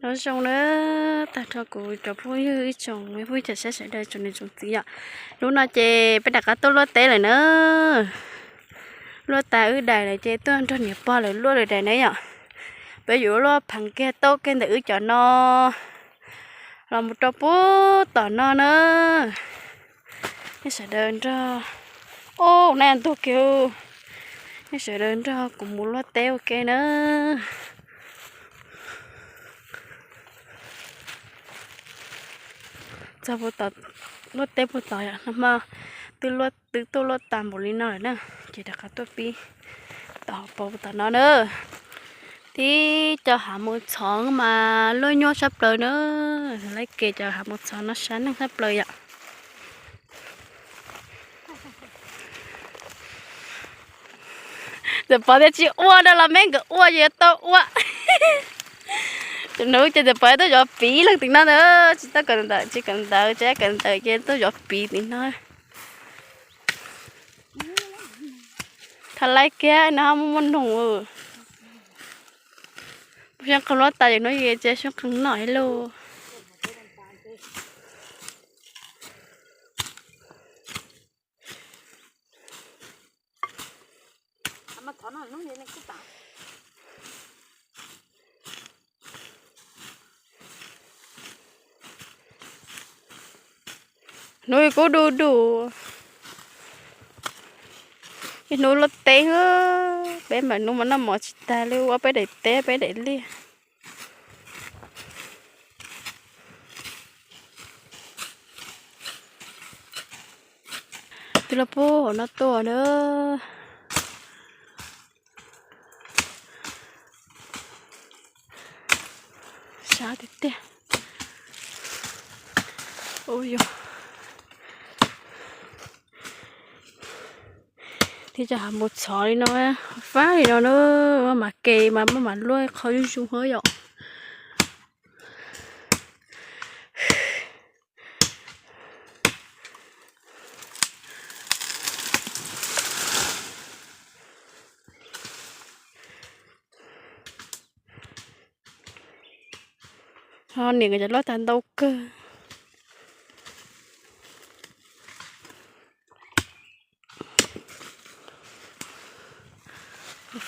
Nyob zoo na, tag nrho kuv cov phooj ywg ib tsoom me phooj ywg tsoom saib sawv daws tsoom niam tsoom txiv yom. Hnub no ces peb rov qab tuaj luaj teb lawm na. Luaj tas wb daim lawm ces tuaj nrog niam pog lawv luaj lawm daim na yom. Peb yuav luaj pheev kiag tau kiag ntawm wb cov no los mus rau puag tom no na. Nej sawv daws nrog, ub, nag ntug kiag, nej sawv daws nrog kuv mus luaj teb ua ke na. Txog puag tom, luaj teb puag tom yom, no mas twb luaj, twb tuaj luaj tas npaum li no lawm na, ces rov qab tuaj pib tom hauv paus puag tom no na. Tib co hav mus txhov mas luaj nyuaj tshaj plaws na, laib kev cov hav mus txhov no sab neeg tshaj plaws yom. Txawm pov tias tsis ua rau los me nkawd ua ces yuav tau ua. Tus nus ces txawm pov tuaj zov piv leej tim no ntawd, tsis tau kawm ntawv, tsis kawm ntawv, tsis kawm ntawv ces tuaj zov piv tim no. Thav laib kiag no muaj muaj noog. Puas xyoob qeeg luaj tas ces hnub yus tsis xyoob qeeg noj ib lub. Hnub kuj du du, ib hnub luaj teb, peb mam hnub mas noj mov tsis tag li, ua peb daim teb peb daim liaj. Twb los puag hauv no tuaj na. Sab tiag tiag. Ub yog, thiab cov hav mus txhov li no, fab li no na, mas kev mas maj mam luaj qhov zuj zus hov yom. Ho niam nkawd cov luaj tas ntau kawg.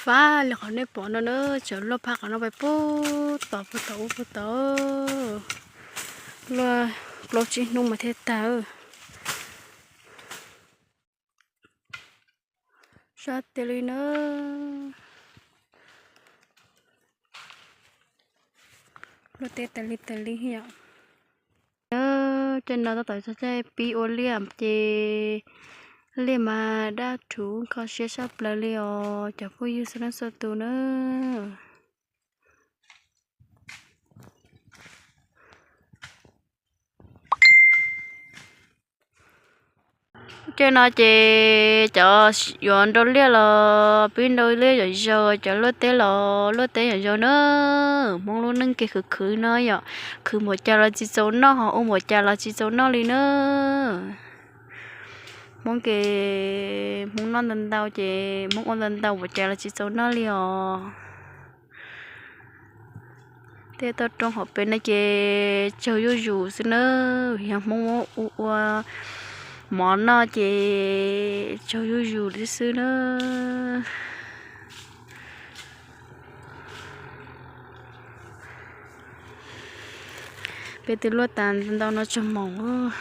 Fab li qhov nej pom no na, tseem luaj phab qhov no pais puag tom, puag tom ub puag tom, luaj plaub tsib hnub mas thiaj tag. Sab tiag li na. Luaj teb tas li tas li yom. Caij no tab tom caij pib ua liaj ces liaj mas daj rhuv kho siab sab plaws li os cov phooj ywg txhua leej txhua tus na. Caij no ces cov yuav nrau liaj los pib nrau liaj yom zaug, cov luaj teb los luaj teb yom zaug na. Hmoob lub neej kev khwv khwv no yom, khwv npaum cas los tsis txaus noj, ho ua npaum cas los tsis txaus noj li na. Hmoob kev, Hmoob noj ntau ntau ces Hmoob ua ntau ntau npaum cas los tsis txaus noj li os. Tej toj roob hauv pes no ces tsaug zuj zus xwb na, yog Hmoob muab ua ua mov noj ces tsaug zuj zus li xwb na. Peb twb luaj tas ntau no tsaug moos.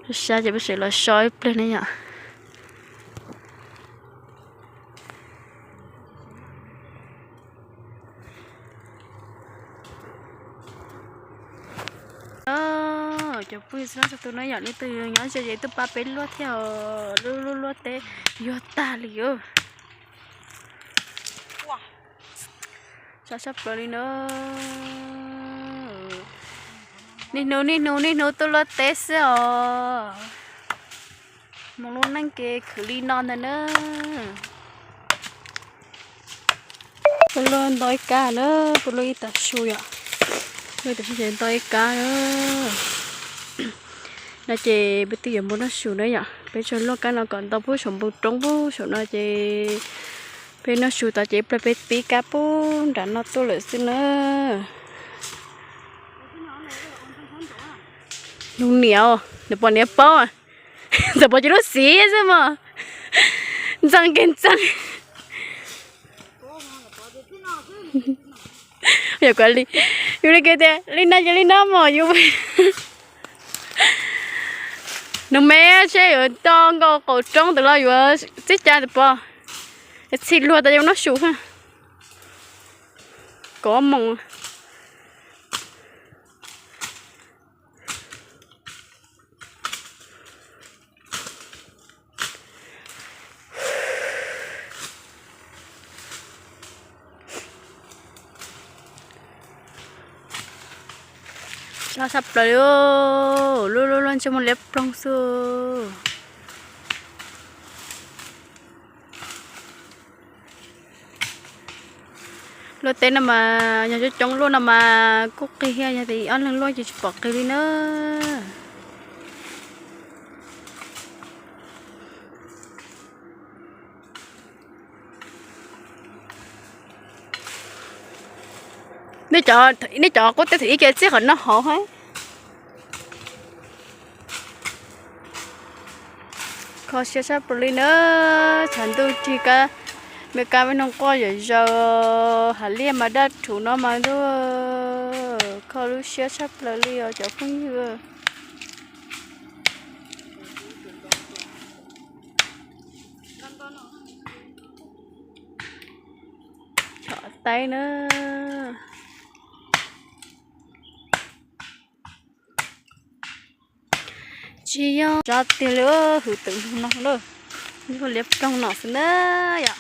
Sab ces peb tseem los so ib pliag ne yom. Cov phooj ywg txhua leej txhua tus no yom, leej twg nyob ze ces tuaj pab peb luaj thiab, lub luaj teb yuag tag li os. Sab sab plaws li na. Niaj hnub niaj hnub niaj hnub tuaj luaj teb xwb os. Hmoob lub neej kev khwv li no ntag na. Peb luaj nto ib kab na, peb luaj ib tav su yom. Luaj ib tav su ces nto ib kab na. No ces peb twb yuav mus noj su na yom, peb tsuas luaj kab no kom ntau puag saum npoo roob puag saum no ces Peb noj su tas ces plag peb pib kab pub nram no tuaj lawm xwb na. Nug niam, nws pom niam paub, ntxawm pom cov lub xiv xwb mos, ntxeev kiag ntxeev. Yog kuv li, yus li kiag tias li no ces li no mos yus. Nws me seb yuav tau nkaus qaum roob ntawd los yuav txij cai ntawd pom. Txhij luag tas yuav noj su. Kov moos. Loj tshaj plaws li, lub lub lub ntsej muag liab ploog xwb. Luaj teb no mas yog coob coob luaj no mas kuj qig thiab, yog tias ob leeg luaj ces tsis pom qig li na. Nej cov, nej cov qub teb thaum ib kiag txij qhov no hauv hab. Kho siab tshaj plaws li na, tshav ntuj rig kab, me kab me noog quaj zom zaws, hav liaj mas daj rhuv no mas ntuj, kho lub siab tshaj plaws li os cov phooj ywg. Chov taib na. Tsis yog tso tiag li, hwv twm no lawm, liab ploog no xwb na yom.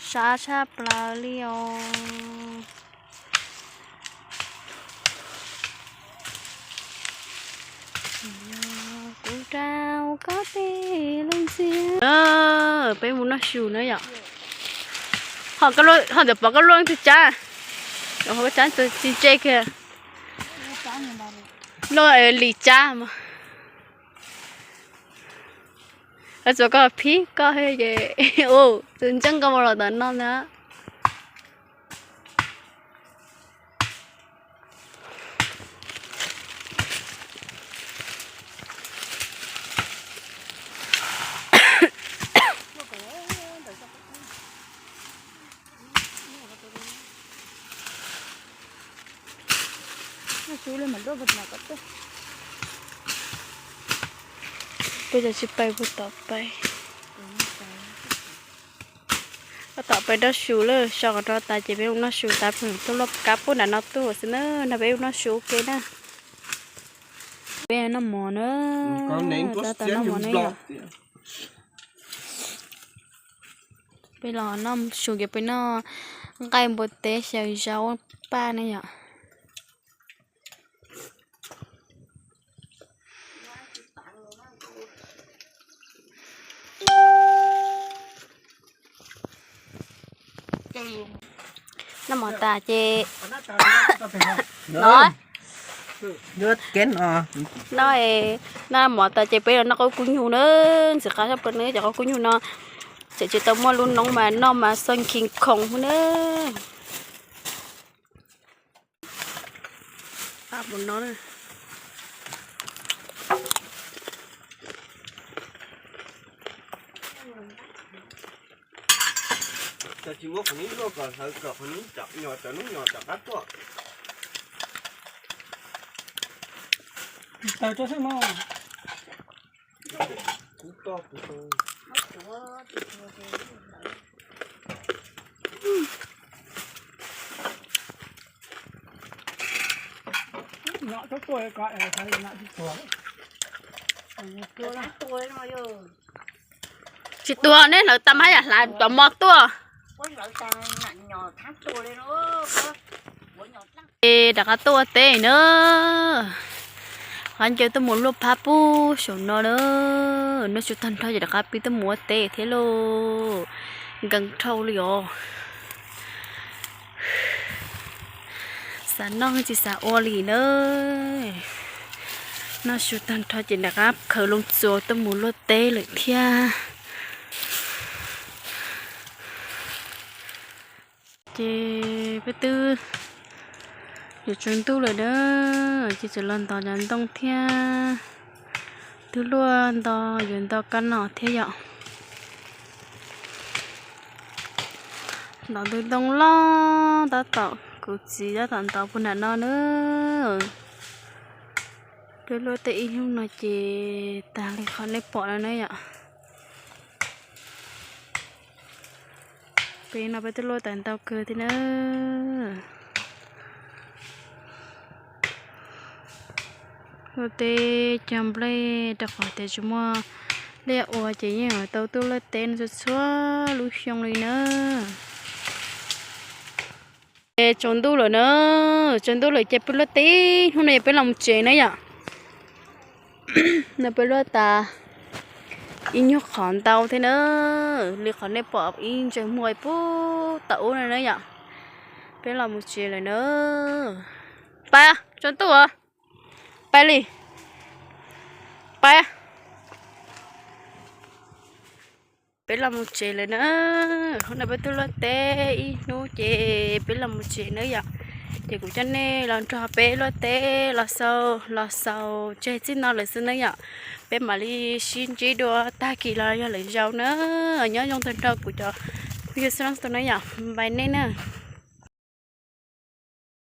Sab tshaj plaws li os. Kuv rau koj tej lub ntxiag. Peb mus noj su na yom. Ho ntawm pov koj luaj twg cab, koj cab tsis ntse kiag. Luaj lim cab mas. Txuas koj phib koj ces, tus ntseej koj mus los tom no ntag. Peb tsis pais puag tom pais. Tom pais noj su lawm, so qhov no tas ces peb mus noj su tas, peb tuaj luaj kab pub nram no tuaj xwb na, no peb mus noj su ua ke na. Peb noj mov na, tab tom noj mov na yom. Peb los noj su ces peb noj nqaij npua teb xyaw zaub paj na yom. Noj mov tas ces, noj mov tas ces peb los noj qaub kub nyuj na, ntxim qab tshaj plaws na, cov qaub kub nyuj no tseem tsis tau muaj lub noob mas noj mas xoo khis khoom na. Tsis muab qhov nub luaj kom hlawv kom qhov nub, nyob rau nub nyob rov qab tuaj. Tsis tuag ne, hlawv tag mas yam hlav cov mov tuaj. Es rov qab tuaj ua teb na. Qhov ncauj tuaj mus luaj phab pub saum no na. Noj su tag nrho ces rov qab pib tuaj mus ua teb thiab lauj. Nkees dhau li os. Xav noj tsis xav ua li na. Noj su tag nrho ces rov qab khaws loo txuas tuaj mus luaj teb lawm thiab. Ces peb twb yuav tsaus ntuj lawm na, ces tseem los ntov cov ntoo thiab. Twb luaj nto, yuav nto kab no thiab yom. Ntov ntug ntoo loj tab tom, kuv txiv tab tom ntov puag nram no na. Peb luaj teb ib hnub no ces tag li qhov nej pom no na yom. Peb no peb twb luaj tau ntau kawg thiab na. Luaj teb cog nplej rau qhov tias tsis muaj liaj ua ces yeej tau tuaj luaj teb no txhua txhua lub xyoo li na. Ces tsaus ntuj lawm na, tsaus ntuj lawm ces peb luaj teb hnub no peb los mus tsev na yom. No peb luaj tas ib nyuag qhov ntau thiab na, li qhov nej pom ib ntsais muag puag tom ub no na yom. Peb los mus tsev lawm na. Pais, tsaus ntuj os. Pais li. Pais. Peb los mus tsev lawm na. Hnub no peb twb luaj teb ib hnub ces peb los mus tsev na yom. Ces kuv coj nej los nrog peb luaj teb los xaus, los xaus tseg txij no lawm xwb na yom. Peb mam li sib ntsib dua tag kis los yog lwm zaus na. Nyob zoo tag nrho kuv cov phooj ywg sawv daws na yom, npais nej na.